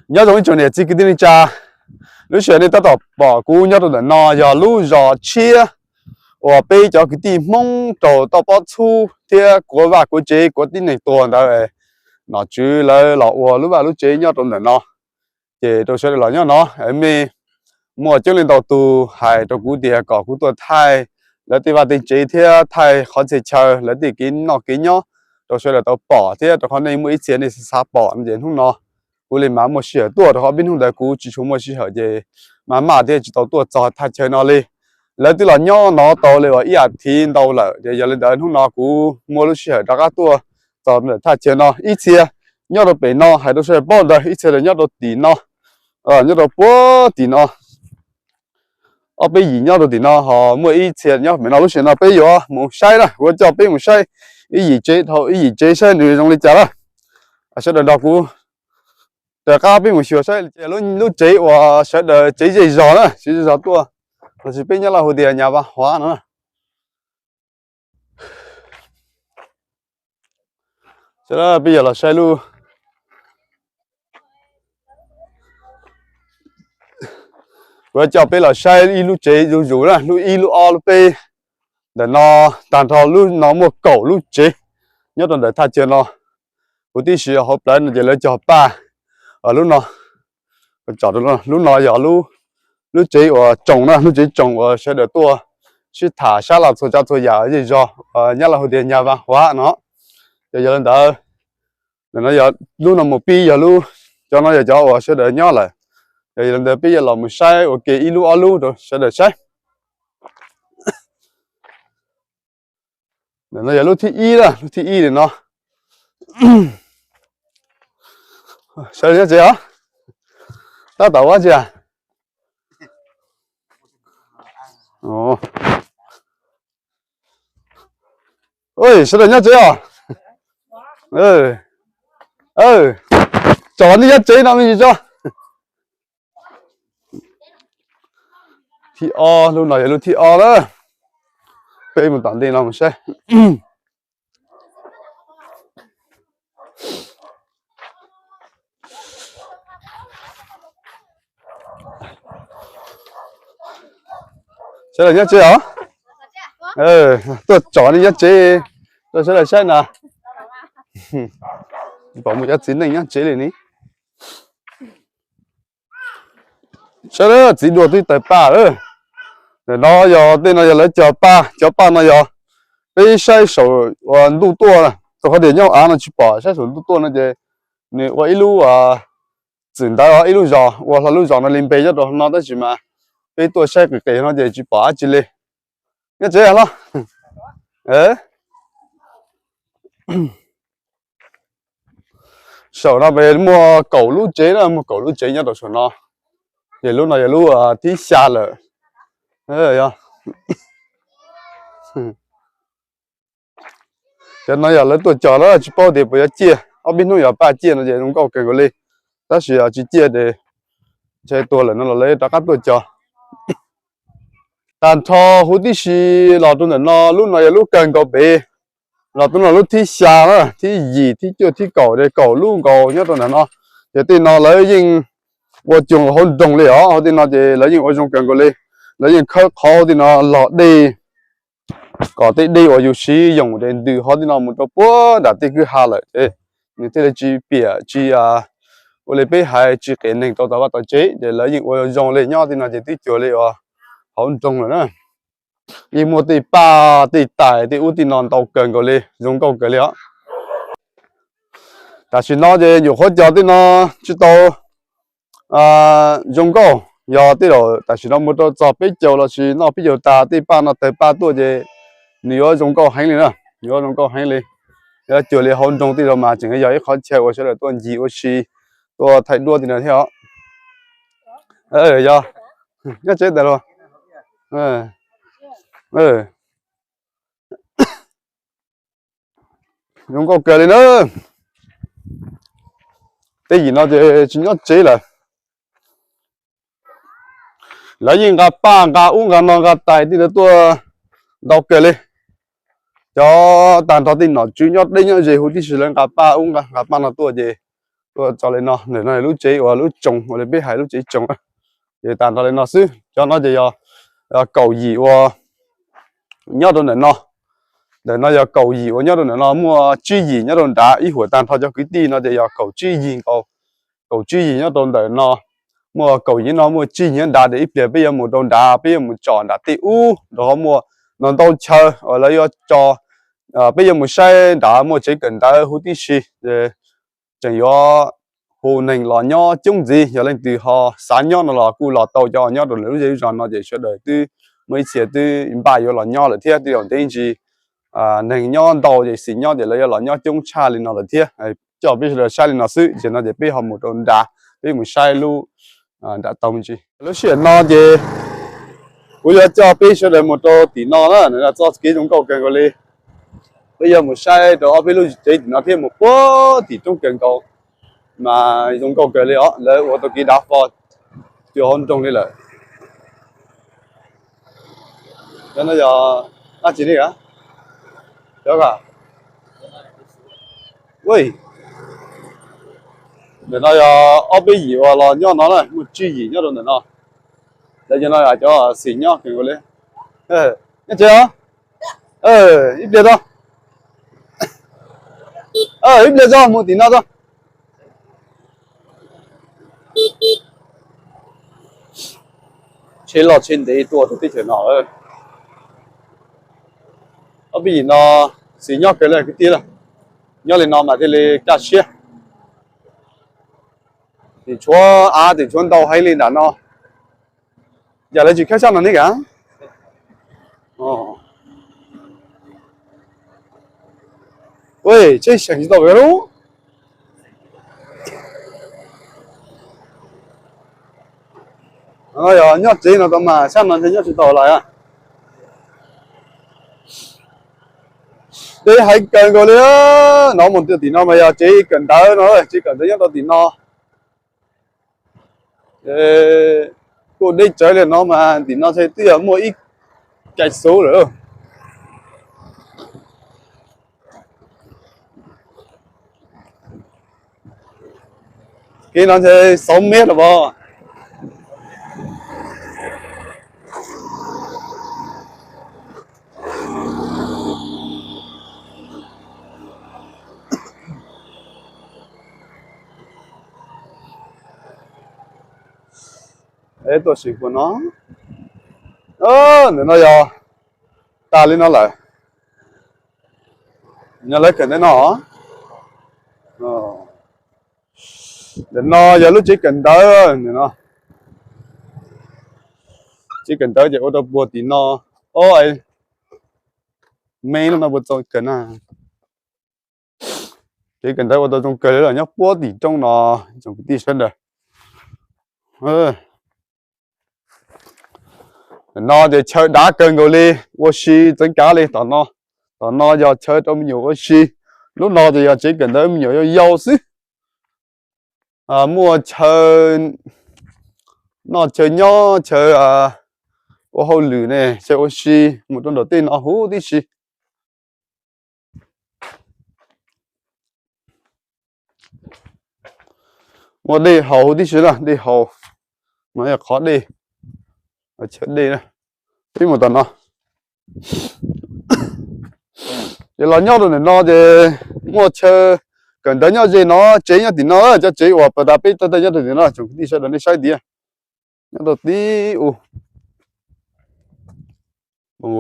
Nyob zoo ib tsoom niam txiv kwv tij neej tsa, lub sij hawm nej tab tom pom kuv nyob rau ntawm no yog lub zos tshiab uas peb cov kwv tij Hmoob rau toj pob txhub thiab kuav vaj kuav tsev kuav tib neeg tuag ntawd, nom tswv lawv los ua lub vaj lub tsev nyob rau ntawm no. Ces rau sawv daws los nyob no, mej muaj coob leej ntau tus hais rau kuv tias kom kuv tuaj thaij lawv tej vaj tej tsev thiab thaij qhov txhia chaw lawv tej kev noj kev nyob rau sawv daws tau pom thiab rau qhov nej muaj ib txhia nej xav xav pom no ces hnub no kuv li mas muaj sij hawm tuaj rau qhov peb hnub ntawd kuv tsis tshua muaj sij hawm ces mas maj thiab tsis tau tuaj txog thaj chaw no li. Lawv twb los nyob no tau li uas ib as thiv ntau lawm ces yog li ntawd hnub no kuv muaj lub sij hawm rov qab tuaj txog ntawm thaj chaw no. Ib txhia nyob rau pem no hais rau sawv daws paub ntawd, ib txhia nyob rau tim no, nyob rau puag tim no. Ob peb yim nyob rau tim no ho muaj ib txhia nyob pem no. Lub sij hawm no peb yuav mus saib na, kuv coj peb mus saib ib yim tsev dhau ib yim tsev saib nws zoo li cas na. Sawv daws nrog kuv rov qab peb mus xyuas saib lub tsev uas sawv daws tsev zej zog na, tsev zej zog tuaj, los sis peb Nyab Laj hu tias nhà văn hóa no na. Peb yog los saib lub, kuv coj peb los saib ib lub tsev zuj zus na, lub ib lub ob lub peb. Ntawm no tag nrho lub no muaj kaum lub tsev nyob rau ntawm thaj chaw no. Kuv tib si hauv plawv no ces lawv cog paj. Lub no, lub no yog lub tsev uas tsoos na, lub tsev tsoos uas sawv daws tuaj sib tham sab laj txhua tsav txhua yam zej zog, Nyab Laj hu tias nhà văn hóa no. Ces yog li ntawd, ntawm no yog lub no mus pib yog lub, cov no yog cov uas sawv daws nyob lawm. Yog li ntawd peb yuav los mus saib ua ke ib lub ob lub rau sawv daws saib. Ntawm no yog lub thib ib na, lub thib ib li no. Sawv daws nyob tsev os? Tab tom ua tsi a? Sawv daws nyob tsev os? Tsom nej nyob tsev no me ntsis tso. Thib ob, lub no yog lub thib ob na. Peb mus tom ntej no mus saib. Sawv daws nyob tsev os? Tuaj tsom nej nyob tsev, tuaj sawv daws saib na. Pom muaj cov txiv neej nyob tsev li ni. Saib lawm, txiv duaj twb tawg paj lawm. Ntawm no yog tej no yog lawv cog paj, cov paj no yog peb saib saum uas ntuj tuaj, rau qhov tias nyob av no tsis pom, saib saum ntuj tuaj no ces nws ua ib lub txwm ntawd ib lub zos, ua hlo lub zos no li npe nyob rau no tab sis mas peb tuaj saib qis qis no ces tsis pom dab tsi li. Nyob tsev hlo. Saum no muaj kaum lub tsev na, muaj kaum lub tsev nyob rau saum no. Ces lub no yog lub thib xya lawm. Cov no yog lawv tuaj cog lawm tsis paub tias puas yuav ciaj, ob peb hnub yog paj ciaj no ces zoo nkauj kawg nkaus li. Tab sis tsis ciaj ces ntshe tuag lawm no los lawv rov qab tuaj cog. Tag nrho huv tib si los rau ntawm no, lub no yog lub kawg nkaus pem, los rau no lub thib xya na, thib yim, thib cuaj, thib kaum, kaum lub nkaus nyob rau ntawm no. Ces tej no lawv yeej ua cuag hauv nroog li os, hauv tej no ces lawv yeej ua zoo kawg nkaus li. Lawv yeej khawb qhov tej no log dej, kom tej dej uas yus siv yoom ces ntws hauv tej no mus rau puag nram tej kwj ha lawm ces nws thiaj li tsis piam tsis, ua li peb hais tsis qev neeg rau tom vaj tom tsev ces lawv yeej ua zoo li nyob tej no ces twb cuag li uas hauv nroog lawm na. Yeej muaj tej paj tej tais tej ub tej no ntau kawg nkaus li, zoo nkauj kawg li os. Tam sim no ces nyuam qhuav cog tej no tsis tau zoo nkauj, yog tej zaum tam sim no mus rau txog peb caug los sis noj peb caug tas tej paj no tawg paj tuaj ces nws yuav zoo nkauj heev li na, yuav zoo nkauj heev li. Yuav cuag li hauv nroog tej zaum mas tseem yog ib qhov chaw uas sawv daws tuaj ncig ua si, tuaj thaij duab tej no thiab os. Yog nyob tsev tas los. Zoo nkauj kawg li na. Tej yim no ces tsis nyob tsev lawm. Lawv yeej nqa paj nqa ub nqa no nqa tais tej ntawd tuaj ntau kawg li. Cov tag nrho tej nom tswv nyob deb nyob ze huv tib si lawv nqa paj ub nqa paj no tuaj ces Tuaj tso li no, ntawm no lub tsev uas lub tsoos uas li peb hais lub tsev tsoos. Ces tag nrho li no xwb, cov no ces yog kaum yim uas nyob rau ntawm no. Ntawm no yog kaum yim uas nyob rau ntawm no, muaj tsib yim nyob rau nrad, ib huam tag nrho cov kwv tij no ces yog kaum tsib yim nkaus. Kaum tsib yim nyob rau ntawm no, muaj kaum yim no, muaj tsib yim nyob nrad, ces ib pliag peb yuav mus rau nrad, peb yuav mus tsom nram tej ub rau qhov muaj no ntau chaw uas lawv yuav tso. Peb yuav mus saib nrad muaj tsev kawm ntawv huv tib si, tseem yuav hu neeg los nyob coob ntxiv. Yog leej twg ho xav nyob no los kuj los tau, cov nyob rau lawv lub zej lub zos no ces sawv daws twb muaj ib txhia twb npaj yuav los nyob lawm thiab, twb yog ntev ntsis neeg nyob ntau ces xis nyob ces lawv yuav los nyob coob tshaj li no lawm thiab. Coj peb sawv daws saib li no xwb, ces no ces peb ho mus rau nrad, peb mus saib lub nram tau me ntsis. Lub sij hawm no ces kuv yuav coj peb sawv daws mus rau tim no na, txoj kev zoo nkauj kawg nkaus li. Peb yuav mus saib rau ob peb lub tsev tim no thiab, mus puag tim roob kawg nkaus mas zoo nkauj kawg li os. Lawv ua tau kev dav fo cuag hauv nroog li lawm. Cov no yog dab tsi ne? Cov, ntawm no yog ob peb yim uas los nyob no na, muaj tsib yim nyob rau ntawm no. Lawv cov no yog cov xis nyob kawg nkaus li. Nyob tsev os. Ib pliag tso, ib pliag tso mus tim no tso. Tsheb loj tsheb ntev tuaj rau teb chaws no. Ob peb yim no xis nyob kawg li kwv tij, nyob li no mas thiaj li kaj siab. Tim tshuav av, tim tshuav ntau heev li nram no. Yam lawv tsis khawb sab no ne kav. Ua tsheb seem tsis tau lub. Yog nyob tsev no tau mas sab no ntshe nyob tsis tau lawm. Deb heev kawg nkaus li. No mus tim no mas yog tsev kawm ntawv no, tsev kawm ntawv nyob rau tim no. Kuj deb tsawv li no mas tim no ntshe twb yog muaj ib cai xub lawm. Kev no ntshe sáu mét los pom. Tuaj sim puas no. Ntawm no yog tas li no lawm. Nyob lawv kawm ntawv no. Ntawm no yog lub tsev kawm ntawv no. Tsev kawm ntawv ces ua rau puag tim no. O, me lub no puas txaus kawm na. Tsev kawm ntawv ua tau zoo kawg li lawm, nyob puag tim roob no, tsoom kwv tij sawv daws. No ces chaw dav kawg nkaus li, ua si txeev kav li tom no. Tom no yog chaw rau me nyuam ua si. Lub no ces yog tsev kawm ntawv me nyuam yau yau xwb. Muaj chaw noj chaw nyob, chaw ua hauj lwm ne, chaw ua si mus rau nram tej no huv tib si. Muaj dej haus huv tib si na, dej haus. No yog qhov dej, chaw dej na. Peb mus tom no. Ces los nyob rau ntawm no ces muaj chaw kawm ntawv nyob ze no, tsev nyob tim no, cov tsev uas pas tas peb tau nyob rau tim no, tsoom kwv tij sawv daws nej saib tias nyob rau tim u.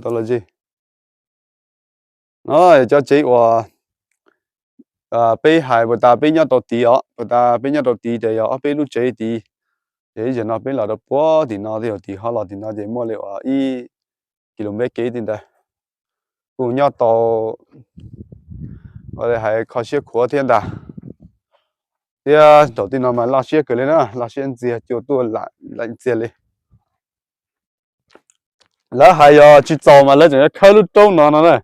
Tau los ze. Cov tsev uas peb hais pas tas peb nyob rau tid os, pas tas peb nyob rau tid ces yog ob peb lub tsev tid. Ces ib zaug no peb los rau puag tim no, tim ho los tim no ces muaj li uas ib kilomev kev tim ntawd. Kuj nyob tau ua li hais kho siab khuav thiab ntag. Thiab thaum tim no mas laj siab kawg li na, laj siab ntxiag, cua tuaj laim ntxiag li. Lawv hais yog tsis txaus mas lawv tseem yuav khawb lub roob no no na.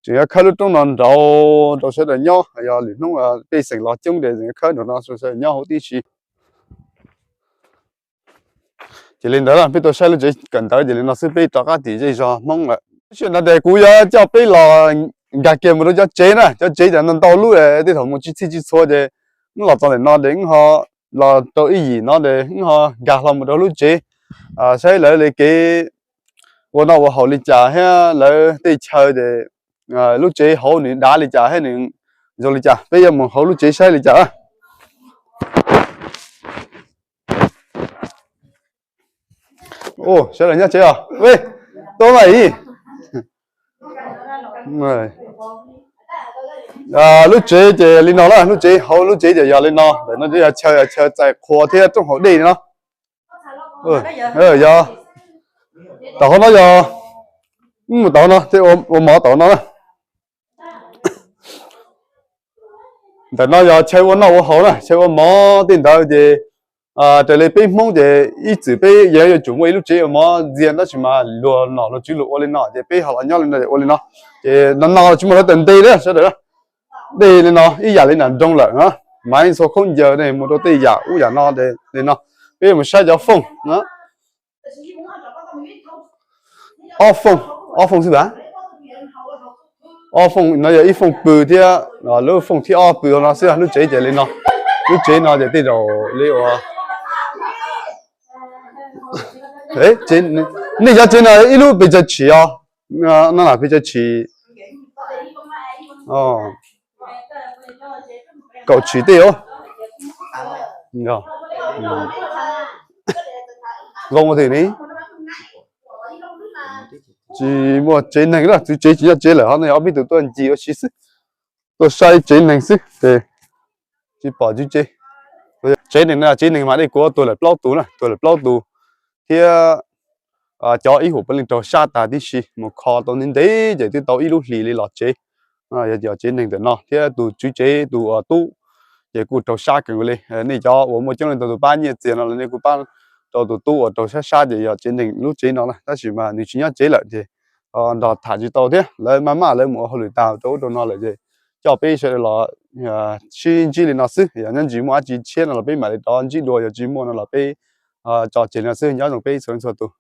Tseem yuav khawb lub roob no nraud rau sawv daws nyob, yog lwm hnub pej xeem los coob ces tseem yuav khawb nraum no rau sawv daws nyob huv tib si. Ces li ntawd peb tuaj saib lub tsev kawm ntawv ces li no xwb, peb rov qab tim zej zog Hmoob lawm. Lub sij hawm no ces kuv yuav coj peb los nkag kiag mus rau cov tsev na, cov tsev ces ntau ntau lub, tej thaum mus tsis txhij tsis txhua ces wb los txog ntawm no ces wb ho los rau ib yim no ces wb ho nkag hlo mus rau lub tsev, saib lawv li kev ua noj ua haus li cas thiab lawv tej chaw ces lub tsev hauv nws dav li cas thiab nws zoo li cas. Peb yuav mus hauv lub tsev saib li cas. Sawv daws nyob tsev os. Tuaj mas ib. Lub tsev ces li no na, lub tsev hauv lub tsev ces yog li no, ntawm no yog chaw, chaw txais qhua thiab rooj haus dej no. Yog tom hauv no yog, mus tom hauv no, ua mov tom hauv no na. Ntawm no yog chaw ua noj ua haus na, chaw ua mov tej ntawd ces raws li peb Hmoob ces ib txwm peb yeej yuav tsum muaj ib lub tsev ua mov ntxias, tab sis mas luag nom luag tswv luag ua li no ces peb ho los nyob li no ua li no. Ces no no tsis muaj lawv tawm nte li sawv daws. Dej li no ib yam li nram nroog lawm na, maiv txhua khaub ncaws ne mus rau tej yam ub yam no li no. Peb mus saib cov fooj na. Ob fooj, ob fooj xwb ntag. Ob fooj no yog ib fooj pw thiab, lub fooj thib ob pw no xwb. Lub tsev ces li no, lub tsev no ces tej zaum li uas, nej cov tsev no ib lub pes tsawg tshim os? No pes tsawg tshim? Kaum tshim tej os. Zoo twg ne? Tsis muaj tsev neeg, txwv tsev tsis nyob tsev lawm, ho no yog ob peb tug tuaj ncig ua si xwb, tuaj saib tsev neeg xwb ces tsis pom tsev. Tsev neeg no tsev neeg mas dej kua tuag lawm plaub tus na, tuag lawm plaub tus thiab cov ib huam puav leej raug sab tas tib si, mus kho tau ntev ntev ces twb tau ib lub hlis li los tsev. Yog tsev neeg ntawm no thiab tus tswv tsev tus tub ces kuj raug sab kawg li. Nej cov uas muaj coob leej ntau tus pab nyiaj txiag no los nej kuj pab rau tus tub uas raug sab sab ces yog tsev neeg lub tsev no na, tab sis mas nws tsis nyob tsev lawm ces nrog tham tsis tau thiab, lawv maj maj lawv mus ua hauj lwm tag rau ub rau no lawm ces coj peb sawv daws los sib ntsib li no xwb. Yog nyob ntsis muaj dab tsi tshiab no los peb mam li rov ntsib dua, yog tsis muaj no los peb tso tseg li no xwb. Nyob zoo peb txhua leej txhua tus.